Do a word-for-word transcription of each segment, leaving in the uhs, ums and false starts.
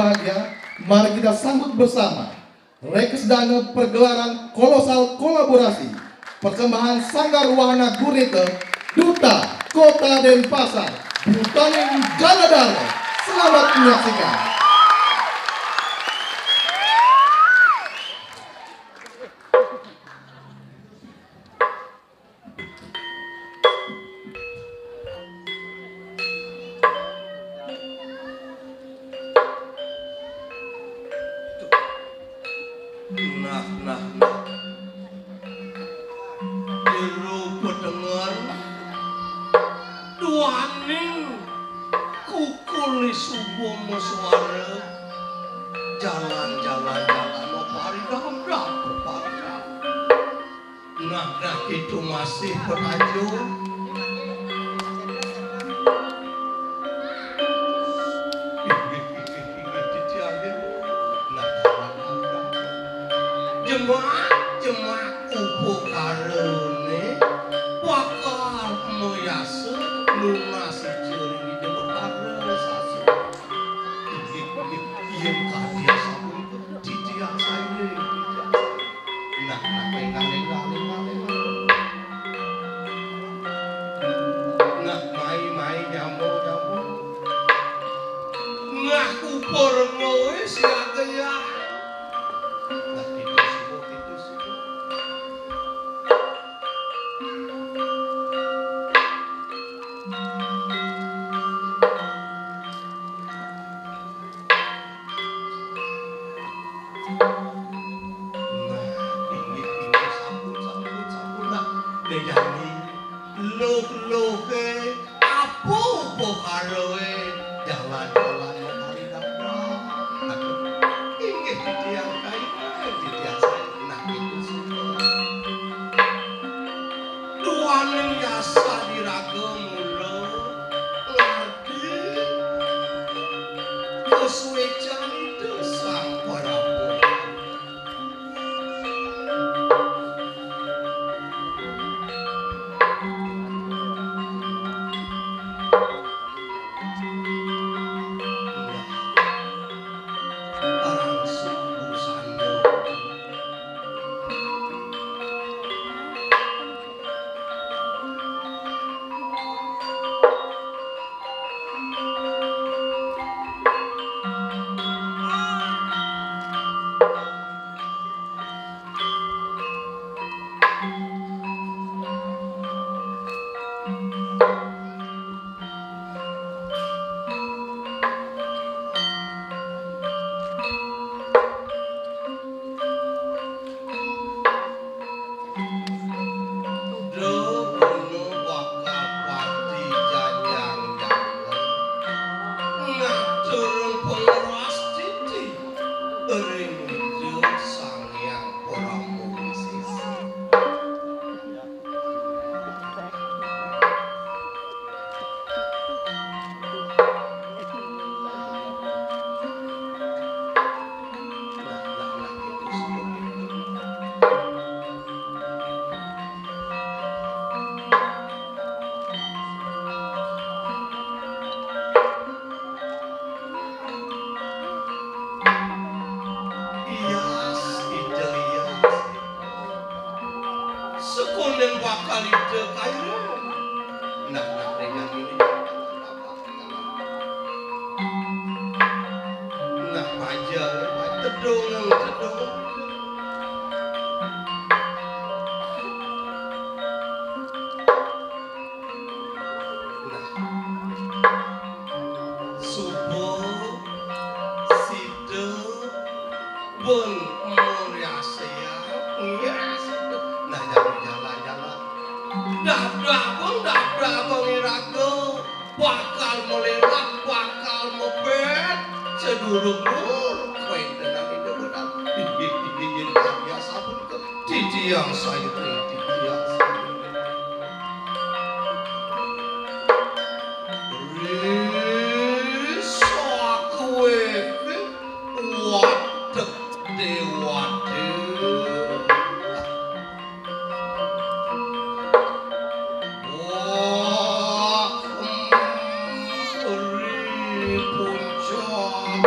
Bahagia, mari kita sambut bersama reksadana pergelaran kolosal kolaborasi persembahan Sanggar Wahana Gurita, Duta Kota Denpasar, Butaning Janadar. Selamat menyaksikan. Nah, nah, nah. Jero pedengen duaning kukul subuh masuara. Jalan, jalan, jalan, paridam, dam, paridam. Nah, nah, itu masih petajo. Nah, jemak, jemak upakarane bakal mayasa nunas ija ring Ida Betara Sasih. Yen kadi asapunika, titiang sae, titiang sae. Nah, nah, lengang, lengang, lengang, lengang. Nah, mai, mai, nyambung, nyambung. Nah, upakarana siaga ya. Nah, itu suba, itu suba. Nah, inggih, inggih, sampun, sampun, sampun, nah. Dejani, luh-luhe, apa upakarae? Jalan-jalan makaridam. Aduh, inggih, titiang kaina, titiang sae. Nah, itu semua. Duaning yasa diraga mula ngardi kasuecan Ida Sang Parabu. Arang suku sandok. Duh, kono bakal pati janjang jaler. Ngaturang pangrastiti ring Ida Sang Hyang Parama Wisesa. Iyas, Ida, iyas. Sekonden bakal Ida kaira. Nah, nah, dengan ini. Nah, paja, tedung, tedung. Nah. Suba sida pun muriasayang, ngias. Nah, jalan-jalan. Dah, dah, pun dah, dah, pun iraga bakal melelat, bakal mepet, sedulur-dulur, kuwi tenang itu benar. Inggih, inggih, inggih, biasa pun ke titiang saya, titiang saya. Risa kuwi wadek dewade. Wah, em, ri puncak.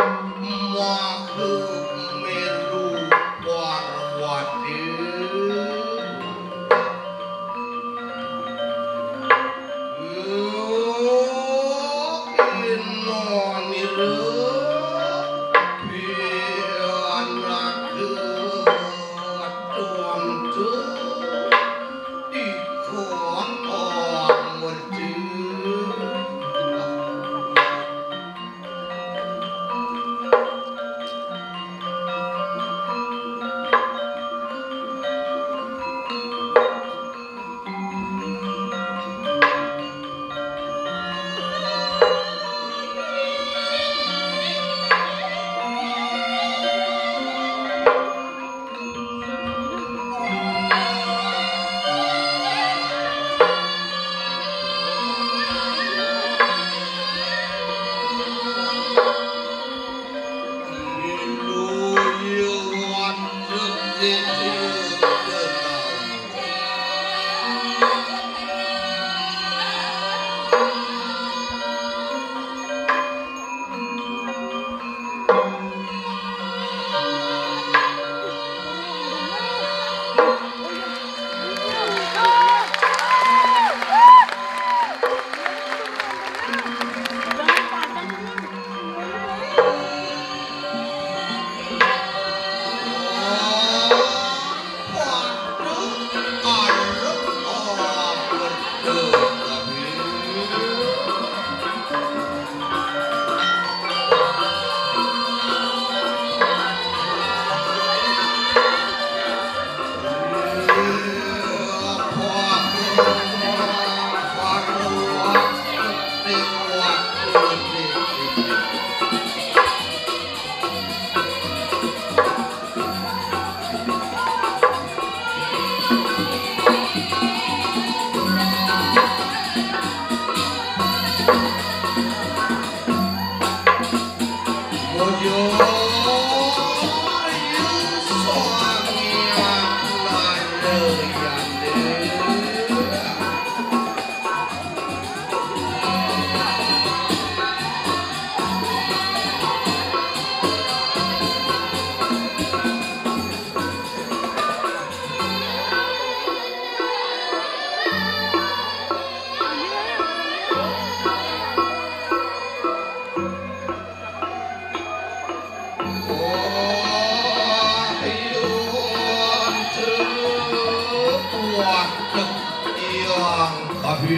Ayo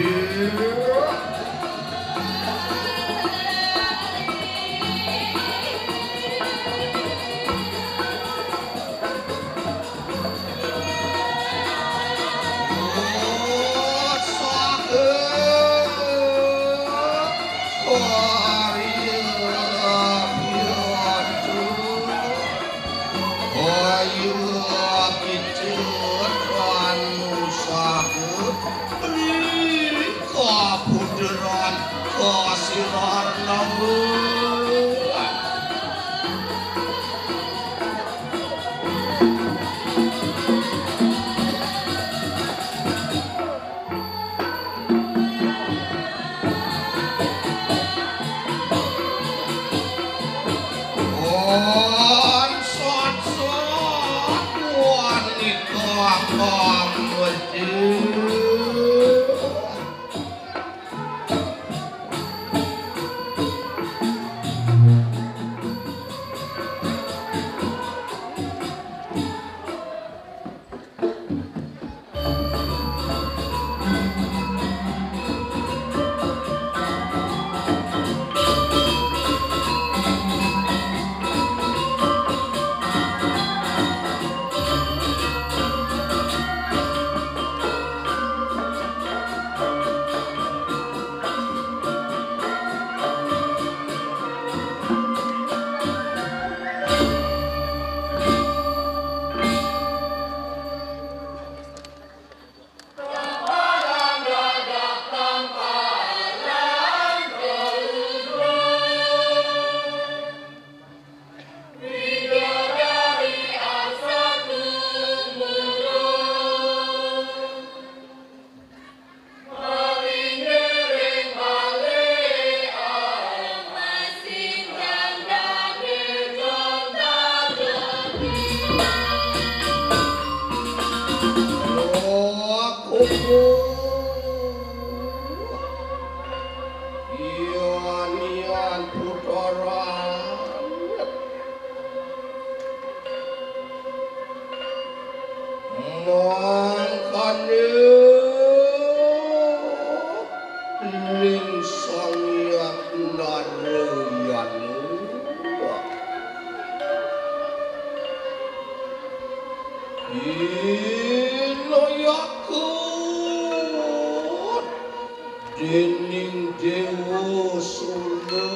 kicut anu saha beli kapuderan kasirarna. Wan sat-sat wanita kamu. Ian, ian, putaran. Mangkana ning Sang Hyang Narayana. Inayakut dening Dewa Sula.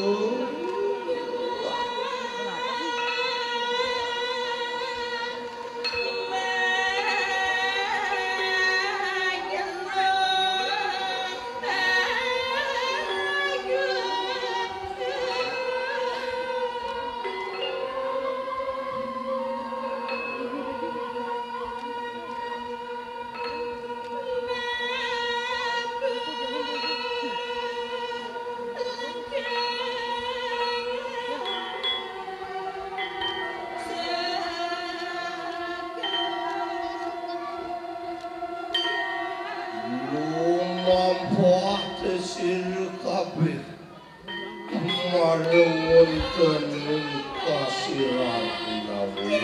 Lumampah sira kabeh. Mara wonten ing kasirarnawi.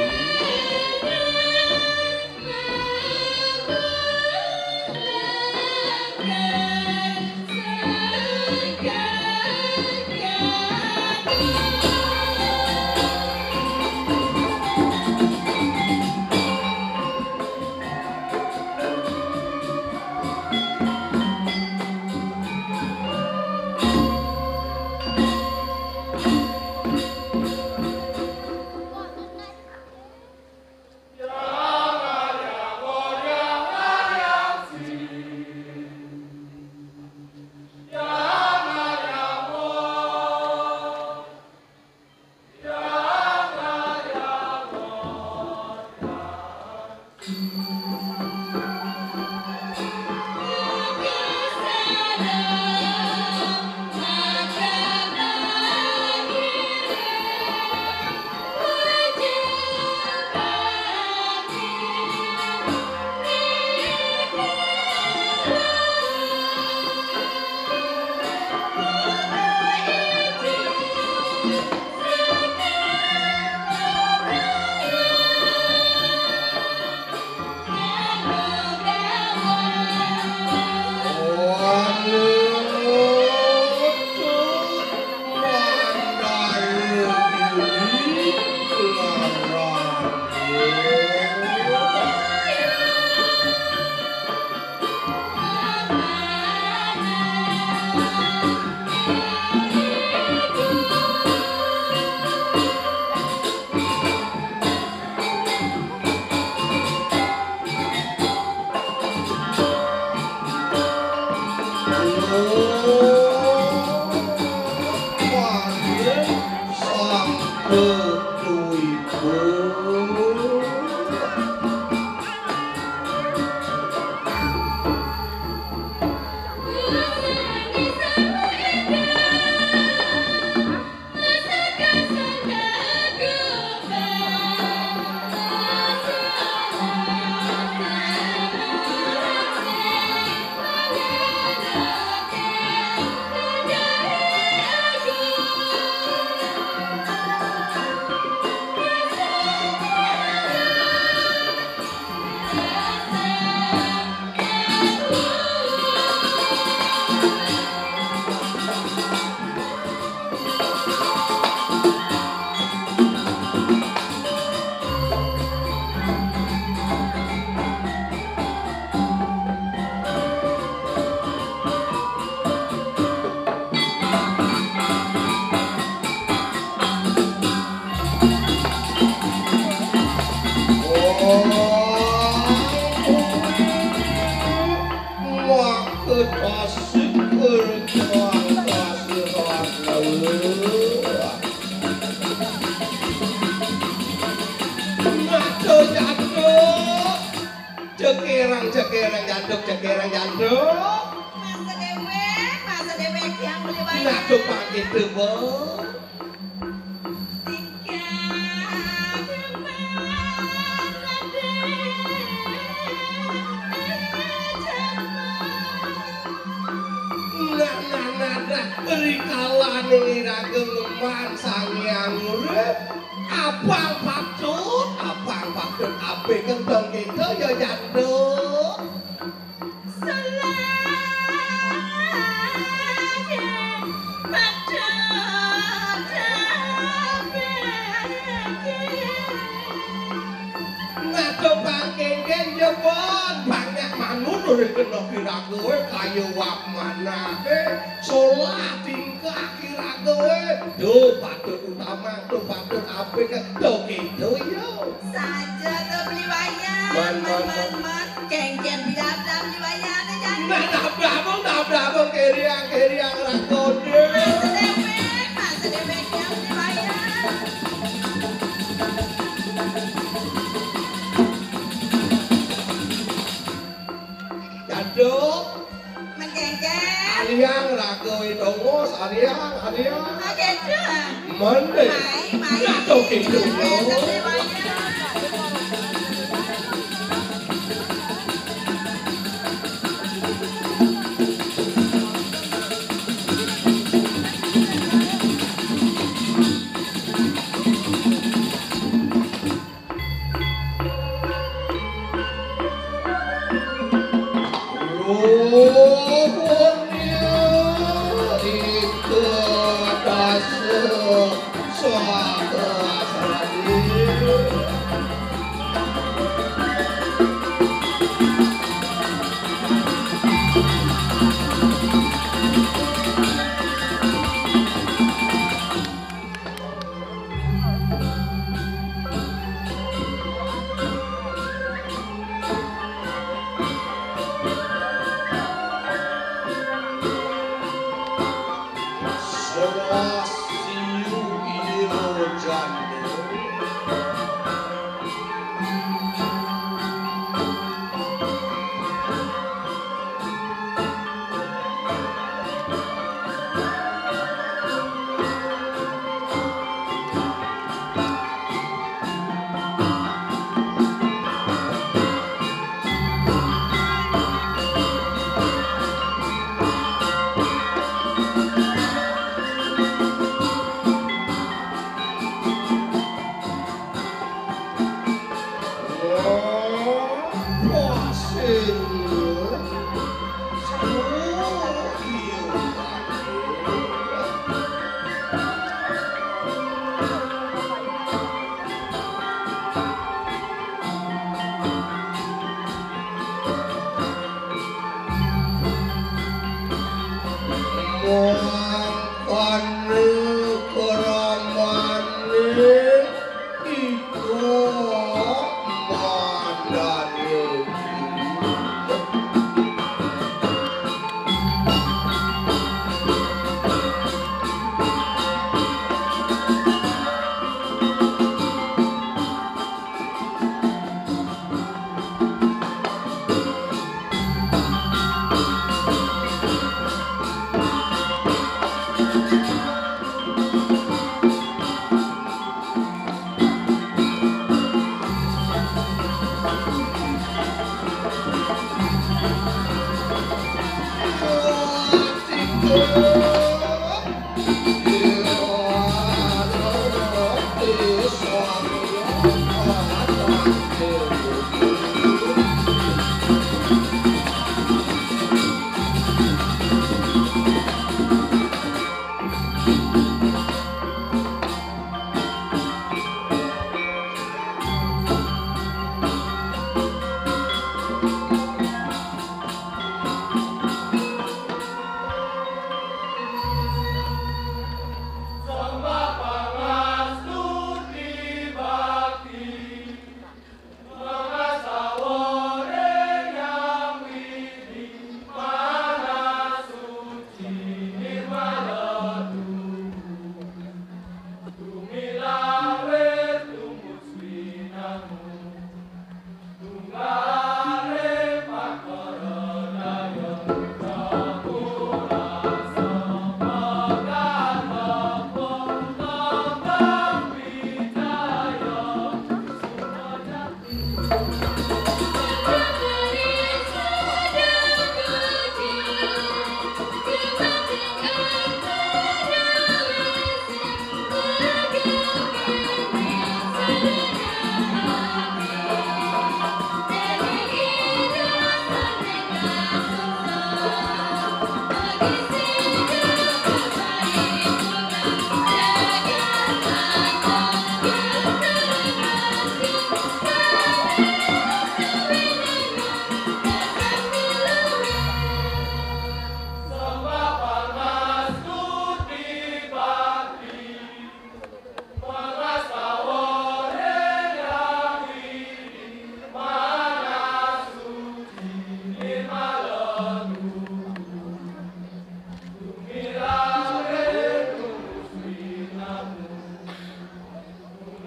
Makasih kerja kasih. Ngaco janduk. Cekerang, cekerang janduk, cekerang janduk. Masa dewek, masa dewek yang beli banyak. Nah, tuh pagi tuh, Bos. Nah, nah, nah, nah, rikala ning iraga ngemban Sang Hyang Urip, abang patut, abang patut apik kentong kita ya janduk. Ngaco bangkengken jebon banyak manut urip kena kira kowe kaya wak manake solah tingkah kira kowe do patut utama do patut apik do gitu yo. Saja to beli wayah. Man, man, man, man. Kengken biadab beli wayah ne jani. Nah, tabrak bong, tabrak bong, keriang, keriang, rakode. Masa dewek, masa dewek yang beli wayah. Jaduk. Mengkengkeng. Aliang raga wedongos, aliang, aliang. Mengkengkeng. Mending. Mai, mai. Jaduk itu. Mangkana kramane ika mandane.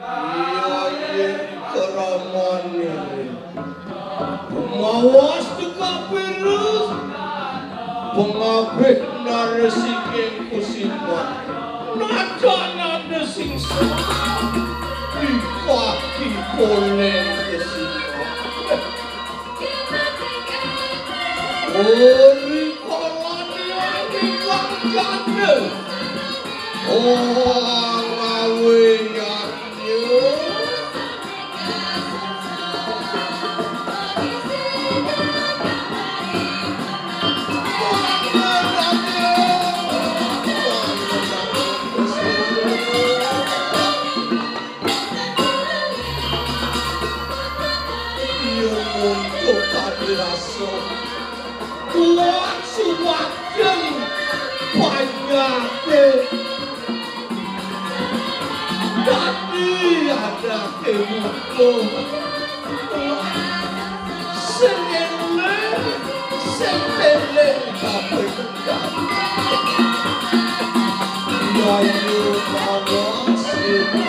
Iya, iya, keramane. Mawas teka virus. Pengabih naresiking kusipat. Najanane sing salah. Dipati ponen kusipat. Ori kalane ingkang jande. Oh, ngawe yadnya. Iya, muncul tadi rasa. Kuat suwajeng panyakit. Dadi ada kemuto. Sing eling, sing eling kabeh. Yayu mawas itu.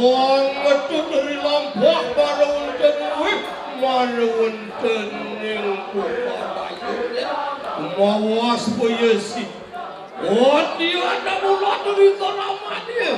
Wong metu dari lampah marang wonten wih, marang wonten ning Kupatayu. Mawas payesi. Wadi ana mula cerita namanya.